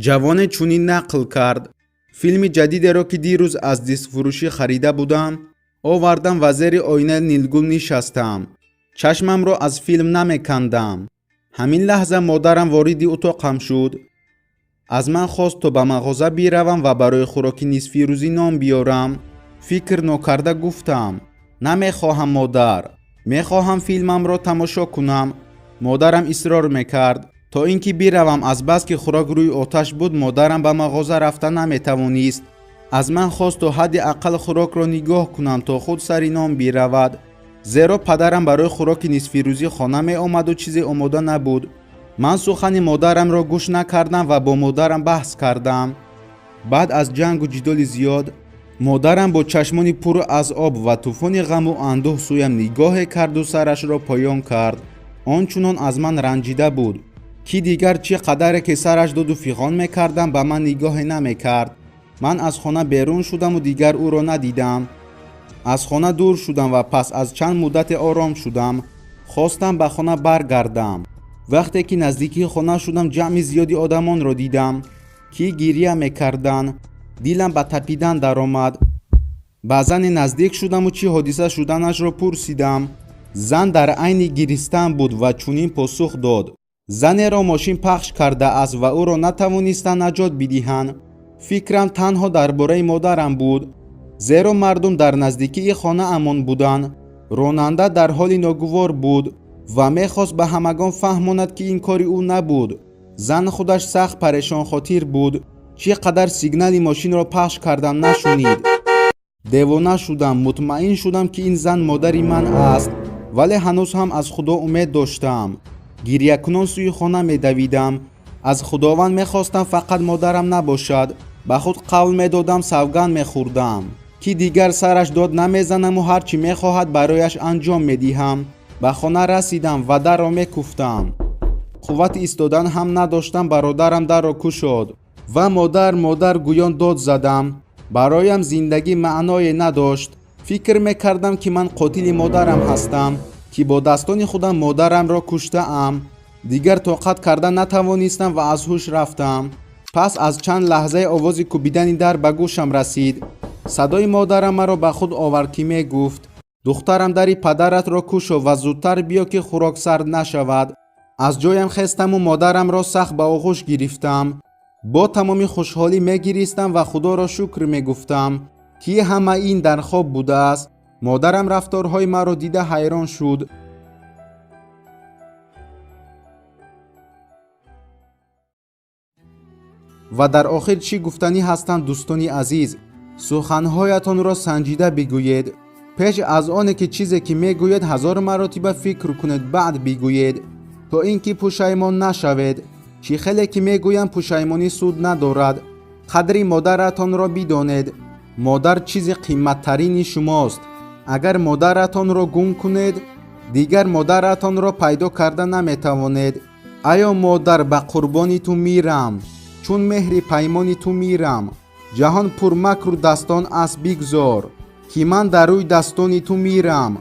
Ҷавоне чунин нақл кард: филми ҷадидеро, ки дирӯз аз дискфурӯшӣ харида будам, овардам ва зери оинаи нилгул нишастам. Чашмамро аз филм намекандам. Ҳамин лаҳза модарам вориди утоқам шуд. Аз ман хост, то ба мағоза биравам ва барои хӯроки нисфирӯзӣ нон биёрам. Фикр нокарда гуфтам: намехоҳам, модар, мехоҳам филмамро тамошо кунам. Модарам исрор мекард, то ин ки биравам. Азбаски хӯрок рӯи оташ буд, модарам ба мағоза рафта наметавонист. Аз ман хост, то ҳадди ақал хӯрокро нигоҳ кунам, то худ сари нон биравад, зеро падарам барои хӯроки нисфирӯзӣ хона меомаду чизе омода набуд. Ман сухани модарамро гӯш накардам ва бо модарам баҳс кардам. Баъд аз ҷангу ҷидоли зиёд модарам бо чашмони пур аз об ва тӯфони ғаму андӯҳ сӯям нигоҳе карду сарашро поён кард. Он чунон аз ман ранҷида буд, ки дигар чӣ қадаре ки сараш доду фиғон мекардам, ба ман нигоҳе намекард. Ман аз хона берун шудаму дигар ӯро надидам. Аз хона дур шудам ва пас аз чанд муддате ором шудам. Хостам ба хона баргардам. Вақте ки наздикии хона шудам, ҷамъи зиёди одамонро дидам, ки гирия мекарданд. Дилам ба тапидан даромад. Ба зане наздик шудаму чӣ ҳодиса шуданашро пурсидам. Зан дар айни гиристан буд ва чунин посух дод: занеро мошин пахш кардааст ва ӯро натавонистанд наҷот бидиҳанд. Фикрам танҳо дар бораи модарам буд, зеро мардум дар наздикии хонаамон буданд. Ронанда дар ҳоли ногувор буд ва мехост ба ҳамагон фаҳмонад, ки ин кори ӯ набуд. Зан худаш сахт парешонхотир буд. Чӣ қадар сигнали мошинро пахш кардам, нашунид. Девона шудам. Мутмаин шудам, ки ин зан модари ман аст, вале ҳанӯз ҳам аз Худо умед доштам. Гирьякунон сӯи хона медавидам. Аз Худованд мехостам, фақат модарам набошад. Ба худ қавл медодам, савганд мехӯрдам, ки дигар сараш дод намезанаму ҳар чӣ мехоҳад, барояш анҷом медиҳам. Ба хона расидам ва дарро мекуфтам. Қуввати истодан ҳам надоштам. Бародарам дарро кушод ва модар, модар гӯён дод задам. Бароям зиндагӣ маъное надошт. Фикр мекардам, ки ман қотили модарам ҳастам, ки бо дастони худам модарамро куштаам. Дигар тоқат карда натавонистам ва аз ҳуш рафтам. Пас аз чанд лаҳзаи овози кӯбидани дар ба гӯшам расид. Садои модарам маро ба худ овард, ки мегуфт: духтарам, дари падаратро кушо ва зудтар биё, ки хӯрок сард нашавад. Аз ҷоям хестаму модарамро сахт ба оғӯш гирифтам. Бо тамоми хушҳолӣ мегиристам ва Худоро шукр мегуфтам, ки ҳама ин дар хоб будааст. Модарам рафторҳои маро дида ҳайрон шуд. Ва дар охир чӣ гуфтанӣ ҳастанд, дӯстони азиз? Суханҳоятонро санҷида бигӯед. Пеш аз оне ки чизе ки мегӯед, ҳазор маротиба фикр кунед, баъд бигӯед, то ин ки пушаймон нашавед. Чӣ хеле ки мегӯям, пушаймонӣ суд надорад. Қадри модаратонро бидонед. Модар чизи қимматтарини шумост. Агар модаратонро гум кунед, дигар модаратонро пайдо карда наметавонед. Аё модар, ба қурбони ту мирам, чун меҳри паймони ту мирам. Ҷаҳон пурмакру дастон аст, бигзор, ки ман дар рӯи дастони ту мирам.